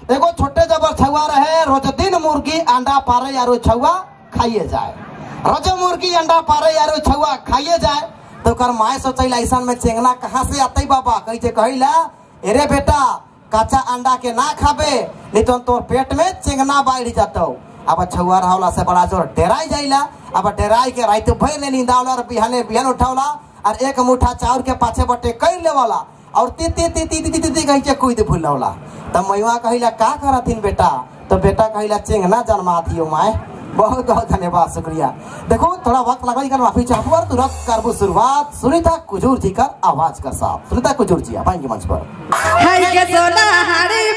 एगो छोटे जबर छुआ रहे, रोज दिन मुर्गी अंडा पारे यारो छुआ खाइए जाए, रोज मुर्गी अंडा पारे यारो छुआ खाइए जाए। तो कर माए सोचैला ऐसा में चेंगना कहाँ से आते बाबा, कही कहिला अरे बेटा कच्चा अंडा के ना खाबे नहीं तो तोर पेट में चेंगना बाढ़ जातो। अब छुआ रहला से बड़ा जोर डेराई जाइला, अब डेराई के रात भर ने नींद आवला और बिहाने बिहान उठावला और एक मुठा चाउर के पाछे बटे कर लेवला और ती ती ती ती ती ती कही के कूद भूलवला। तब मैया कहिला का करथिन बेटा, तो बेटा कहिला चेंगना जन्मा दियो माए। बहुत बहुत धन्यवाद, शुक्रिया। देखो थोड़ा वक्त लगा इनका माफी चाहूँ और तुरंत करबू शुरुआत सुनीता कुजूर जी का आवाज का साथ। सुनीता कुजूर जी आप आएंगे मंच पर। हाय के सोना हारी